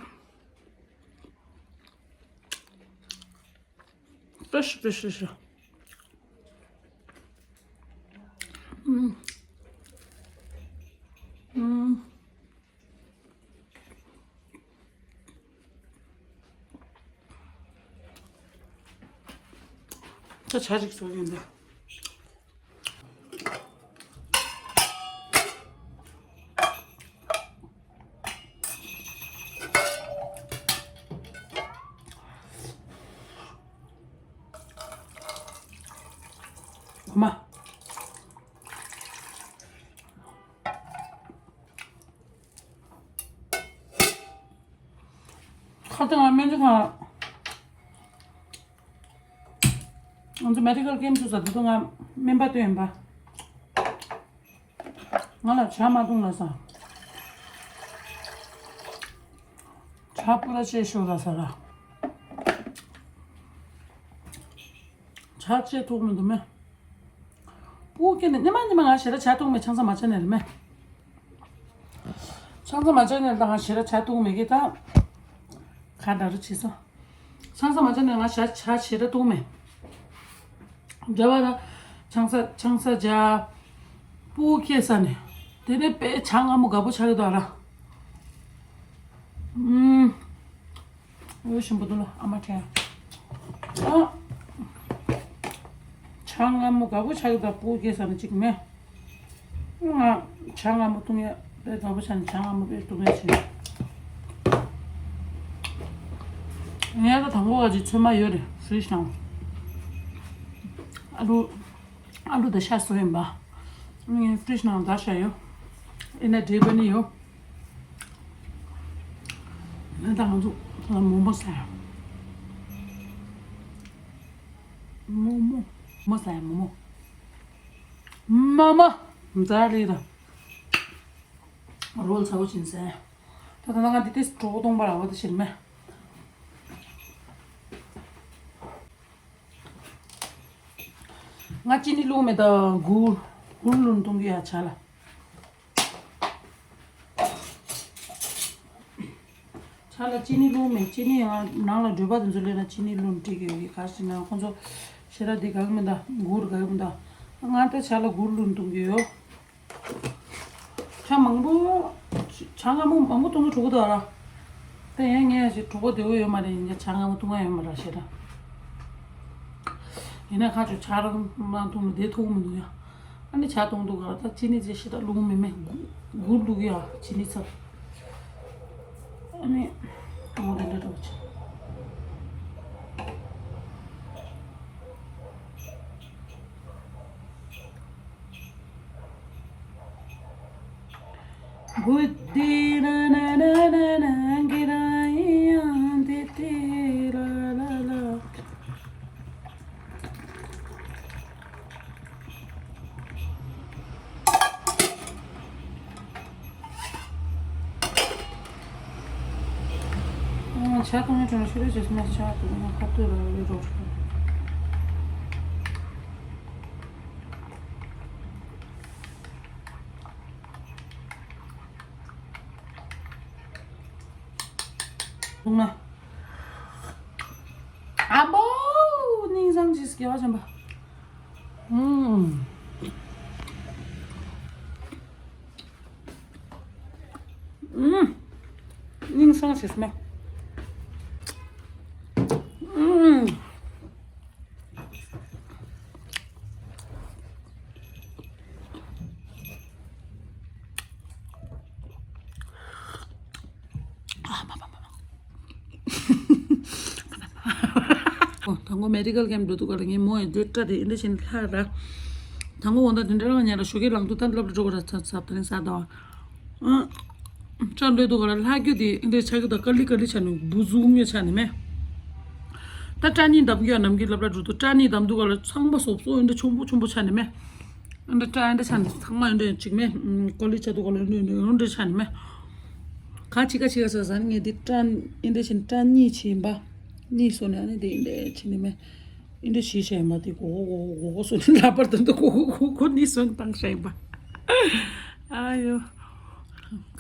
Пиши, пиши, пиши. М. М. ད་ཆ་ཅིག་བཟོ་ཡིན་ད། མ། ཁ་སང་ང་སྨན་བཅོས་ཁང་། ང་ཚོ་མེ་ཌི་ཀལ་ཀེམ་ཚུགས་ས་དེ་ཚོ་ང་སྨན་པ་སྟོན་ཡིན་པ། ང་ལ་ཇ་མ་བཏུང་ལ་ས། ཇ་པུ་ར་ཆེ་ཤོས་ལ་ས་ར། ཇ་ཆེ་ཐུག་མི་འདུག་མེ། པུ་ཀེ་ནི་ཉི་མ་ཉི་མ་ང་ཞེ་ར་ཇ་བཏུང་མེ་ཆང་ས་མ་ཆ་ནས་རེད་མེ། ཆང་ས་མ་ཆ་ནས་ད་ང་ཞེ་ར་ཇ་བཏུང་མེ་གི་ད། ག་འདྲ་རུ་བྱེད་སོང་། ཆང་ས་མ་ཆ་ནས་ང་ཞེ་ཇ་ཞེ་ར་བཏུང་མེ། འདྲ་བ་ལ། ཆང་ས་ཆང་ས་ཇ། པུ་ཀེ་ས་ནས། དེ་ནས་དཔེ་ཇ་མངར་མོ་དགའ་པོ་ཆགས་ཀྱི་འདུག་ཨ་ར། ཨུམ། འོ་ཞིམ་པོ་འདུག་ལ་ཨ་མ་ཁྲེ། ཨ། ཇ་མངར་མོ་དགའ་པོ་ཆགས་ཀྱི་འདུག་པུ་ཀེ་ས་ནས་གཅིག་མེ། ང་ཇ་མངར་མོ་བཏུང་ཡ་དཔེ་དགའ་པོ་ཆགས་ནས་ཇ་མངར་མོ་དཔེ་བཏུང་ཡ་བྱས། ངས་ད་དང་པོ་བ་ཅིག་ཚོད་མ་ཡོད་རེད་ཧྥི་རིཇ་ནང་། ཨ་ལུ། ཨ་ལུ་དང་ཤ་བཟོ་ཡིན་པ། ངས་ཧྥི་རིཇ་ནང་བརྡར་བཞག་ཡོད། ཨེ་ན་འབྲས་བུ་ནི་ཡོད། ཨེ་ད་ང་ཚོ་མོག་མོག་ཟ་ཡ། མོག་མོག་མོག་ཟ་ཡ་མོག་མོག་མ་མ། མཛའ་ལི་ར། རོལ་ཚ་བོ་ཕྱིན་ཟ་ཡ། ད་ད་ང་འདི་ཏིས་གྲོགས་གཏོང་པ་ར་བ་ད་ཕྱིན་མེ། ང་ཅི་ནི་བླུགས་མེད་ད་གུར། གུར་བླུགས་གཏོང་གི་ཡ་ཆ་ལ། ཆ་ལ་ཅི་ནི་བླུགས་མེད་ཅི་ནི་ཡང་ནང་ལ་འགྲོས་པ་དེ་ཚོ་སླེབས་ན་ཅི་ནི་བླུགས་བྲིས་ཀྱི་ཡོད་གི་ག་ཞིག་ན་ཁོང་ཚོ་ཞེ་དྲག་འདི་ག་གི་མེད་ད་གུར་ག་གི་མེད་ད། ང་ད་ཆ་ལ་གུར་བླུགས་གཏོང་གི་ཡོད། ཆ་མང་པོ། ཆ་ ཇ་མངར་མོ་མང་པོ་བཏུང་གི་འགྲོ་གི་འདུག་ར། ད་ཡང་ངས་ཞིག་གྲོད་ཁོག་བདེ་པོ་ཡོད་མ་རེད། ཡིན་ན་ཇ་མངར་མོ་བཏུང་ཡ་ཡོད་མ་རེད་ཞེ་དྲག་ཡིན་ན་ཁ་ཆུ་ཇ་རང་མ་བཏུང་ནས་བསྡད་ཐུབ་མི་འདུག་ཡ། ཨ་ནི་ཇ་བཏུང་འདུག་ག་ད་ཅི་ནི་ཅི་ཞེ་དྲག་བླུག་མི་མེད། གུ་གུ་བླུག་ཡ་ཅི་ནི་ཚབ། ཨ་ནི་ཨོ་དེ་འདྲ་འདྲ་བོ་ཆེ། ཇ་བཏུང་ཡས་དྲུང་ལ་ཤུ་རེ་བྱས་སོང་། ཇ་བཏུང་ཡས་ཁ་ཐུག་ལ་ཡོད་རོགས། ཨ་མོ། སྙིང་གསང་ཅིག་སྐྱེ་བ་ཆེན་པོ། ཨུམ། ཨུམ། སྙིང་གསང་ཞིག་སྨྲ། ཨུམ། ཨོ། དང་པོ་མེ་ཌི་ཀལ་ཁེམ་འགྲོ་དུས་སྐབས་ལ་ངའི་མོ་ཡི་འདྲེ་སྐྲ་དེ་ཨིན་དྲ་ཤིན་ལྷག་ར། དང་པོ་འོ་ད་དེ་འདྲ་རང་ཉལ་ར་ཞོགས་ཀས་ལངས་དུས་ད་སློབ་གྲྭ་འགྲོ་དགོས་ར་ཚ་ཚ་ད་རིང་ས་ད་བ། ཨ། སྐྲ་འདྲེ་དུས་སྐབས་ལ་ལྷག་རྒྱུ་དེ་ཨིན་དྲ་ཆགས་ཀྱི་ད་ཀ་ལི་ཀ་ལི་ཆགས་ནས་འབུ་ཟུག་ངེ་ཆགས་ནས་མེད། ད་སྐྲ་ནི་འདམ་རྒྱུ་ཡ་ནམ་རྒྱུན་སློབ་གྲྭ་འགྲོ་དུས་སྐྲ་ནི་འདམ་དུས་སྐབས་ལ་ཚང་མ་སོབ་སོབ་ཨིན་དྲ་ཆུང་པོ་ཆུང་པོ་ཆགས་ནས་མེད། ཨིན་དྲ་སྐྲ་ཨིན་དྲ་ཆགས་ནས་ཚང་མ་ཨིན་དྲ་ཅིག་མེད། ཀ་ལི་ཆགས་དུས་སྐབས་ལ་ཨིན་དྲ་ཨིན་དྲ་ཆགས་ནས་མེད། ག་ཅི་ག་ཅི་ག་ཟེར་ཟ་ནི་ངས་འདི་སྐྲ་ཨིན་དྲ་ཆེན་སྐྲ་གཉིས་ཆེ་ཡིན་པ། གཉིས་སོ་ནས་ཨ་ནི་འདི་ཨིན་དྲ་ཆེ་ནི་མེད། ཨིན་དྲ་ཞིག་ཆེ་ཡིན་པ་འདི་གོ་གོ་གོ་གོ་གོ་སོ་ནི་ལ་པར་དུ་འདུག་གོ་གོ་གོ་གོ་གོ་གཉིས་སོ་ནི་བཏང་ཤ་ཡིན་པ། ཨ་ཡོ།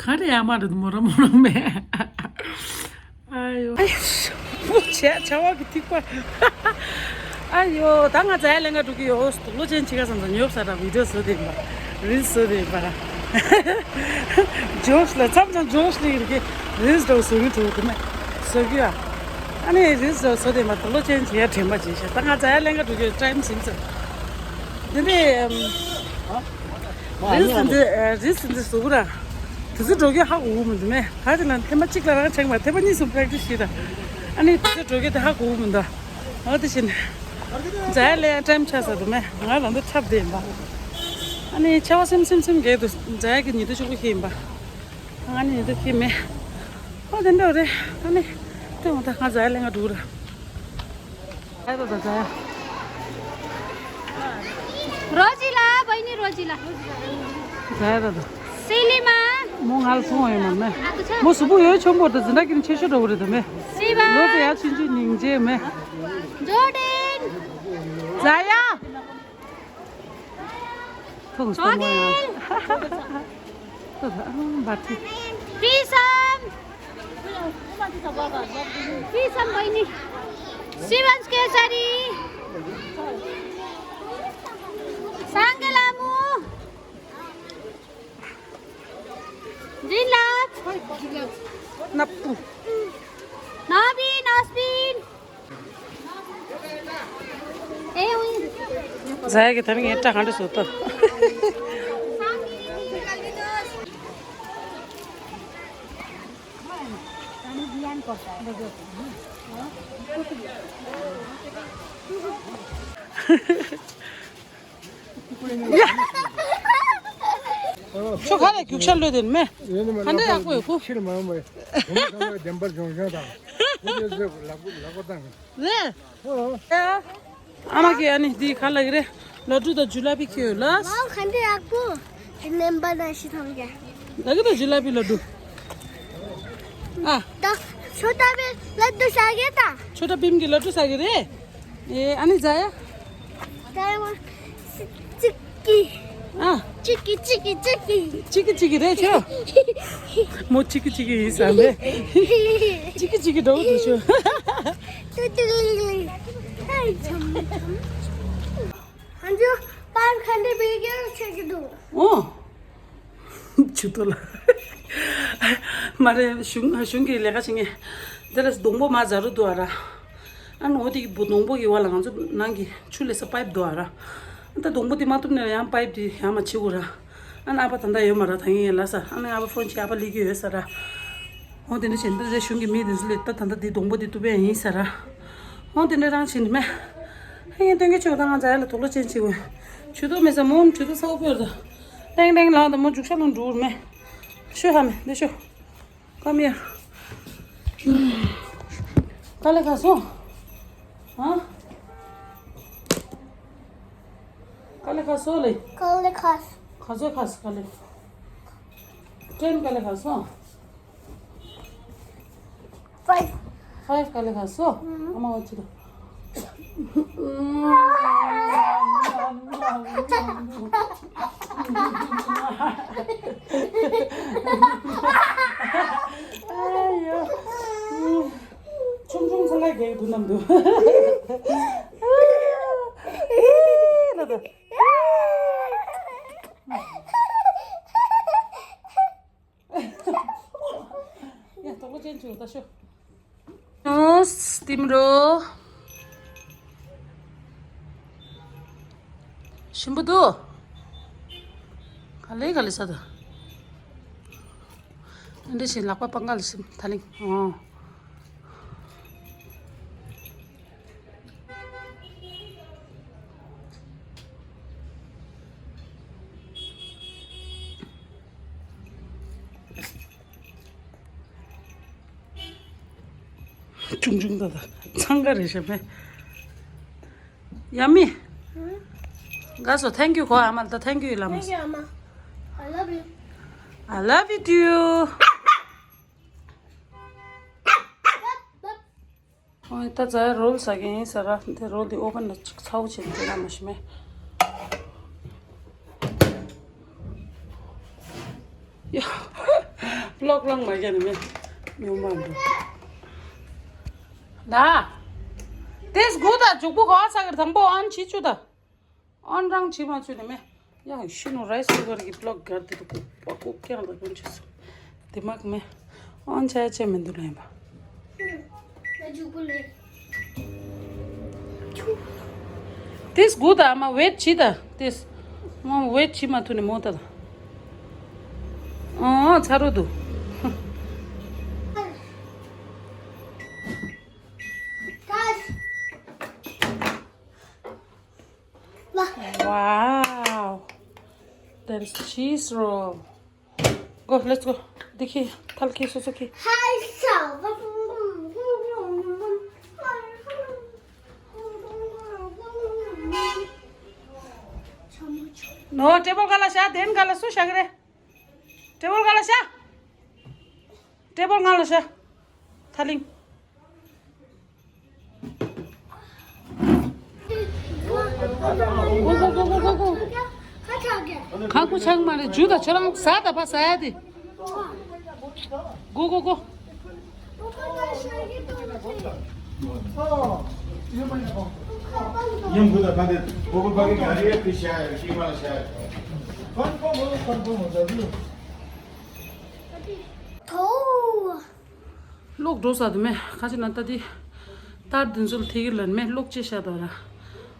ག་རེ་ཡ་མ་རེད་མོ་ར་མོ་ར་མེད། ཨ་ཡོ། ཨ་ཡོ། བྱས་བྱ་བ་གི་ཐིགས་པ། ཨ་ཡོ། ད་ང་ཛ་ཡ་ལེན་ག་འགྲོ་གི་ཡོད། གློ་ཆེན་ཆི་ག་བསམ་ས་ཉོབ་ས་ར་བི་ཌི་ཡོ་བཟོ་དེ་ཡིན་པ། རིལ་བཟོ་དེ་ཡིན་པ་ར། ཇོག་སི་ལ་མཚམས་མཚམས་ཇོག་སི་ལ་ཡིན་གི་རིལ་འདྲ་བོ་བཟོ་གི་འགྲོ་གི་མེད། བཟོ་གི་ཡ། ཨ་ནི་རིལ་བཟོ་བཟོ་དེ་ཡིན་པ་ད་གློ་ཆེན་ཆི་ཡ་དྲན་པ་བྱེད་ཤ། ད་ང་ཛ་ཡ་ལེན་ག་འགྲོ་གི་ཡོད། ཊའིམ་ཟིན་ཚར། དེ་ནས། རིལ་ཟིན་ཚེ་རིལ་ཟིན་ཚེ་བཟོ་གི་ར། དུས་ཚོད་འགྲོ་གི་ཧ་གོ་གི་མི་འདུག་མེད། ག་དེ་ལ་ཐེངས་མ་གཅིག་ལ་རང་ཆགས་མ་ཐེངས་མ་གཉིས་སུ་པ་རེག་ཊི་སི་བྱེད་དང་། ཨ་ནི་དུས་ཚོད་འགྲོ་གི་དེ་ཧ་གོ་གི་མི་འདུག་ཨ་དེ་བཞིན། ཛ་ཡ་ལེན་ཡ་ཊའིམ་ཆགས་ས་འདུག་མེད། ང་ལ་འདི་འཁྲབ་བསྡད་ཡིན་པ། ཨ་ནི་ཆར་པ་སིམ་སིམ་སིམ་རྒྱག་འདུག་ཛ་ཡ་གི་ཉི་ཟླ་ཆུང་ཀུ་ཞིག་ཡིན་པ། ང་ནི་ཉི་ཟླ་ཞིག་མེད། ཨོ་དེ་འདྲ་རེད། ཨ་ནི། ལྟོས་མ་ད་ང་ཛ་ཡ་ལེན་ག་འགྲོ་གི་ར། ད་ད་ད་ད། རོ་ཇི་ལ་བའི་ནི་རོ་ཇི་ལ། ད་ད་ད། སི་ལི་མ། མོ་ང་ལ་སོང་བ་ཡོད་མ་མེད། ཨ་ཁུ་ཆ། མོ་གཟུགས་པོ་ཡོད་ཆོམ་པོ་དང་འཛིན་གྲྭ་གི་ནི་ཆེ་ཤོས་འདྲ་བོ་རེད་ད་མེད། སི་བ། ལོ་ཙེ་ཡ་ཆུང་ཆུང་སྙིང་རྗེ་མེད། ཇོ་ཌེན། ཛ་ཡ། ཐུགས་སུ་མོ་ཡང་། ཐུགས་སུ་འབར་ཐིག་པི་སམ། པི་སམ་བའི་ནི། སི་བན་སྐེ་ཆ་རི། སང་གེ་ལ་མོ། འཛིན་ལགས། ནག་པོ། ནག་པིན་ནག་པིན། ཨེ་ཝི། ཛ་ཡ་གི་ད་ནི་ངའི་སྐྲ་གང་འདྲ་བཟོ་ཐུབ། ཁྱོད་ག་ལ་རྒྱུག་ཤར་གློད་དེ་མེད། ག་འདྲ་ཡག་པོ་ཡོད་གོ། ཕྱིར་མ་ཡོང་བའི་བུ་མོ་ཚང་མ་བདེན་པར་བྱུང་བྱུང་དང་། བུ་དེ་ཚོས་ལག་པ་ལག་པ་བཏང་། རེད། ཨ་མ་གིས་ཨ་ནི་འདི་ག་ལ་གི་རེད། ལ་ཌུ་དང་ཇུ་ལ་པི་ཁྱེར་ཡོད་ལ། མའོ་ག་འདྲ་ཡག་པོ། དེ་མེན་པ་ན་ཤི་ཐང་ག་ལ་གི་དང་ཇུ་ལ་པི་ལ་ཌུ། ཨ། ད་ཆོ་ཏ་བི་ལ་ཌུ་ཟ་གི་ད། ཆོ་ཏ་བིམ་གི་ལ་ཌུ་ཟ་གི་རེད། ཨེ་ཨ་ནི་ཛ་ཡ། ད་ཡང་གཅིག་གི་ཨ། གཅིག་གི་གཅིག་གི་གཅིག་གི་གཅིག་གི་གཅིག་གི་རེད་ཆོ། མོ་གཅིག་གི་གཅིག་གི་ཡིན་བསམ་པས། གཅིག་གི་གཅིག་གི་འགྲོ་འདུག་ཆོ། ཏུ་ཏུ་ལི་ལི། ཧེ་ཆམ་ཆམ། ཨ་ཇོ་པར་ཁ་འདི་བི་ཌི་ཡོ་ཆེ་གི་འདུག་ཨོ། ཆུ་ཐོག་ལ། མ་རེད། གཞུང་གཞུང་གི་ལས་ཀ་བྱེད་མཁན། དེ་ལ་སྡོང་པོ་མ་ཛ་རུ་འདུག་ཨ་ར། ཨ་ནི་འོ་དེ་གི་བུ་སྡོང་པོ་གི་བར་ལ་ང་ཚོ་ནང་གི་ཆུ་ལས་ས་པའིབ་འདུག་ཨ་ར། ཨ་ད་སྡོང་པོ་དེ་མ་ཐུབ་ན་ཡང་པའིབ་དེ་ཡང་མ་བྱེད་དགོས་ར། ཨ་ནི་ཨ་ཕ་ད་ལྟ་ཡོད་མ་ར། ད་ངས་ལ་ས་ཨ་ནི་ཨ་ཕ་ཕོན་བྱས། ཨ་ཕ་སླེབས་ཀྱི་ཡོད་ས་ར། འོ་དེ་འདྲ་བྱས་འདི་རེ་གཞུང་གི་མི་དེ་ཚོ་ལས་ད་ད་ལྟ་དེ་སྡོང་པོ་དེ་གཏུབ་པ་ཡིན་ས་ར། འོ་དེ་འདྲ་རང་བྱེད་ནི་མེད། ཨ་ཡིན་སྟོན་གྱི་ཆོག་ད་ང་ཚ་ཡ་ལ་དོགས་ལོ་ཅན་བྱེད་དགོས། ཇུས་གཏོགས་མེད་ས་མོ་ཇུས་གཏོགས་ས་འོག་པོར་ད། ཏེང་ཏེང་ལངས་དང་མོ་རྒྱུག་ཤ་ལོ་འགྲོ་མེད། ཤོད་ཧ་མེད་འདི་ཤོད། Come here. དཀའ་ལས་ཁག་སོང་། ཧ། དཀའ་ལས་ཁག་སོང་ལེ། དཀའ་ལས་ཁག་ག་ཚོད་ཁག་སོང་དཀའ་ལས། ཏྲེན་དཀའ་ལས་ཁག་སོང་། Five. Five དཀའ་ལས་ཁག་སོང་། ཨ་མ་འོ་ཅི་རེད། ཨ་ཡོ། ཆུང་ཆུང་ཚང་མ་རྒྱག་གི་འདུག་ནམ་འདུག་ལ་དུ། ཡ་དོག་པ་ཅན་བྱུང་ད་ཤོ། ཨོ་སྟིམ་རོ། ཞིམ་པོ་འདུག་ག་ལེ་ག་ལེ་ས་ད། འདི་བཞིན་ལག་པ་སྤང་ག་ལ་ཞིམ་ད་ལིང་། ཨོ། ཆུང་ཆུང་ད་ད་འཚང་ཁ་རེད་ཤ་མེ། Yummy. དགའ་སོ། Thank you གོ་ཨ་མ་ལ་ད། Thank you ལ་མ། Thank you ཨ་མ། I love you. I love you too. ཨོ་ད་ཛ་རོལ་ཟ་གི་ཡིན་ས་ར། འདི་རོལ་འདི་ཨོ་བན་ལ་ཅིག་ཚ་བོ་བྱེད་འདི་ན་མ་ཤི་མེ། ཡ། ལོག་ལོག་མ་རྒྱ་ནི་མེ། ཉུང་མ་འགྲོ། ད། དེས་དགུ་ད་ཇུག་པོ་ག་ས་གི་དང་པོ་ཨན་ཆི་ཆུ་ད། ཨོན་རང་བྱེད་མ་བཅུག་ནས་མེད། ཡ་ཤི་ནོ་རའི་སི་ཀུ་ཀར་གྱི་པློག་གར་དེ་དུ་ཀོ་པ་ཀོ་ཀྱང་དུ་ཀུན་ཆེ་སོ། དེ་མག་མེད། ཨོན་ཆ་ཆེ་མི་འདུག་ལ་ཡིན་པ། དེས་དགུ་དང་མ་ཝེད་བྱེད་དང་དེས། མ་ཝེད་བྱེད་མ་ཐུབ་ནས་མོ་ད་དང་། ཨོ་ཚ་རུ་འདུག Wow. There's cheese roll. Go, let's go. देखिए, थल के सोचो के। Hi, so. No, table का ला शा, देन का ला सो शगरे। Table का ला शा। Table का ला शा। थलिंग। ག་གུ་ཆང་མ་རེད། ཇུ་ད་ཁྱོད་རང་ཟ་ད་ཕ་ཟ་ཡ་དེ། གུ་གུ་གུ། ཉམ་གུ་ད་ག་དེ་གུ་གུ་ཕ་གི་ག་རེ་ཡ་ཁི་ཤ་ཡ་ཁི་མ་ཤ་ཡ། ཐོ། གློག་འགྲོ་ས་དུ་མེ། ཁ་ཅིག་ན་ལྟ་དེ། ལྟར་དུ་འཛུལ་ཐིག་ལ་མེ་གློག་ཅེས་བཤད་དོ་ར།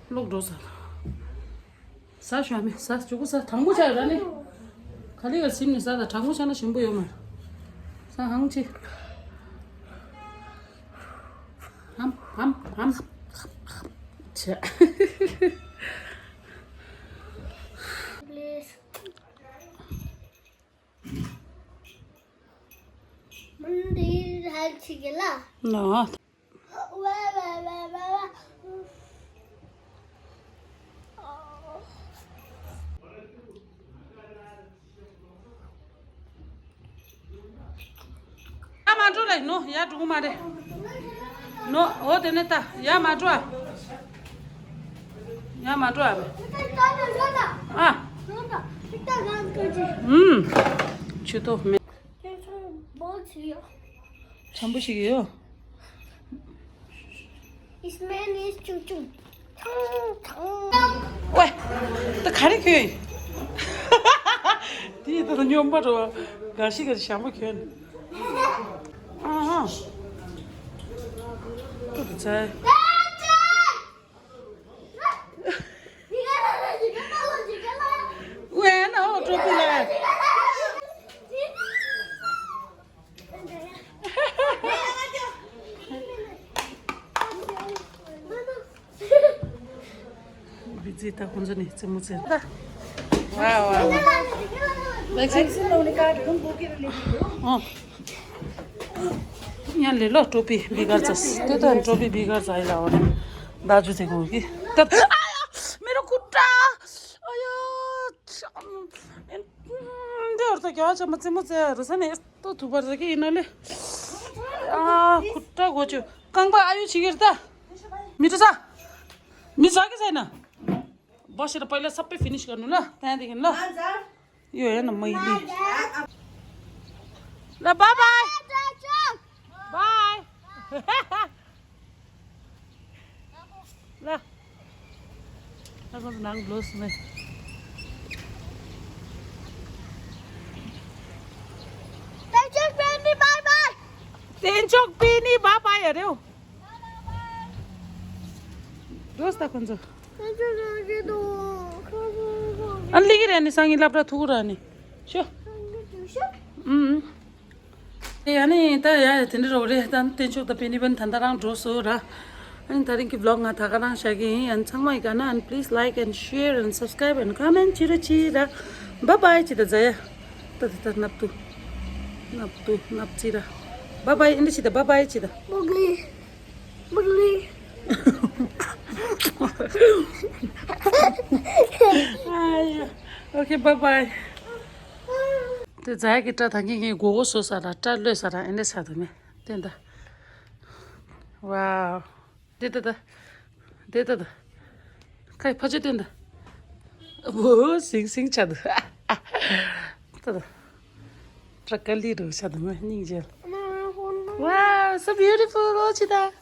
གློག་འགྲོ་ས་དུ། ས་ཞོ་མེ་ས་ཅུ་གུ་ས་དང་པོ་ཆ་ར་ནི། ག་ལི་ག་སིམ་ནི་ས་ད་དང་པོ་ཆ་ན་ཞིམ་པོ་ཡོད་མ། ས་ཧང་ཆི། ཧམ་ཧམ་ཧམ། ཆ། Please. Monday, hi, Chigala. No. ཡ་མ་འགྲོ་ལེ་ནོ། ཡ་འགྲོ་གི་མ་རེད་ནོ། འོ་དེ་ནས་ད་ཡ་མ་འགྲོ་ཨ། ཡ་མ་འགྲོ་ཨ་མེ། ཨ། ཨུམ། ཆུ་ཏོ་མེ། འཇམ་པོ་ཞིག་ཡོད། His name is Chung Chung. ཐང་ཐང་། ཝེ། ད་ག་རེ་ཁྱོད། དེ་ཡི་ད་སྨྱོན་པ་འགྲོ་བ། ག་ཤི་ག་ཤི་ཞང་པོ་ཁྱོད། ཨ་ཧ། ཏུ་ཏུ་ཚེ། ཝེ་ན་ཨོ་ཏྲོ་པི་ལ། བི་ཛི་ད་ཁོང་ཚོ་ནི་རྩེད་མོ་རྩེ། ཝ་ཝ་ཝ། ཝེག་སིན། ཨོ། ཡང་ལེ་ལོ་ཏྲོ་པི་བི་གར་ཙ། དེ་ད་ཏྲོ་པི་བི་གར་ཙ་ཡི་ལ་ཝ་ནི། ད་ཇུ་ཚེ་གོ་གི། ད་ཨ་ཡ། མེ་རོ་ཀུ་ཏྲ། ཨ་ཡ། འདི་འོར་ད་རྒྱ་ཆ་མ་རྩེད་མོ་རྩེ་རུ་ས་ནས། ཏོ་ཐུག་པར་ཟ་གི་ཡིན་ན་ལེ། ཨ་ཁུ་ཏྲ་གོ་ཆུ། རྐང་པ་ཨ་ཡུ་ཆི་གིར་ད། མི་ཏུ་ས། མི་ཟ་གི་ཟ་ན། བ་ཤི་ར་པ་ལ་སབ་པེ་ཕི་ནིཤ་ག་ནུ་ལ་ཏན་དེ་གིན་ལ། ཡོ་ཡ་ན་མ་ཡི་ལི། ལ་བ་བའི། བའི། ལ། ལ་ཁོང་ཚོ་ནང་ལོས་མེད། དེ་ཆོག་པེ་ནི་བའི་བའི། དེ་ཆོག་པེ་ནི་བའི་བའི་ཡ་རེའོ། ལོས་ད་ཁོང་ཚོ། ཨ་ལི་གི་ར་ནི་སང་གི་ལབ་ར་ཐུག་ར་ནི། ཤོ། ཨུམ། ཡ་ནི་ད་ཡ་དེ་འདྲ་རོ་རེད། ད་བསྟན་ཆོག་ད་པེ་ནི་བན་ད་ད་རང་འགྲོ་སོ་ར། ཨ་ནི་ད་རིང་གི་བི་ལོག་ང་ད་ག་རང་བཞག་གི་ཡིན། ཨ་ནི་ཚང་མ་ཡི་ག་ན་ཨ་ནི་please like and share and subscribe and comment ཅི་ར་ཅི་ར། Bye bye ཅི་ད་ཛ་ཡ། ད་ད་ད་ནབ་ཏུ། ནབ་ཏུ་ནབ་ཅི་ར། Bye bye ཨིན་ད་ཅི་ད་bye bye ཅི་ད། ཨ་ཡ། Okay bye bye། དེ་ཛ་ཡ་གི་སྐྲ་ད་ངེ་ངེ་མགོ་བོ་བཟོ་ས་ར་སྐྲ་ལོས་ས་ར་ཨེ་འདྲ་ས་དུ་མེ། དེ་འདྲ། ཝའོ། དེ་ད་ད། དེ་ད་ད། ཁའི་ཕ་ཆོས་དེ་འདྲ། ཝོ་སིང་སིང་ཆ་དུ། ད་ད། སྐྲ་དཀར་ལི་རུ་ཆ་དུ་མེ་སྙིང་རྗེ། Wow, so beautiful ཨོ་ཅི་ད།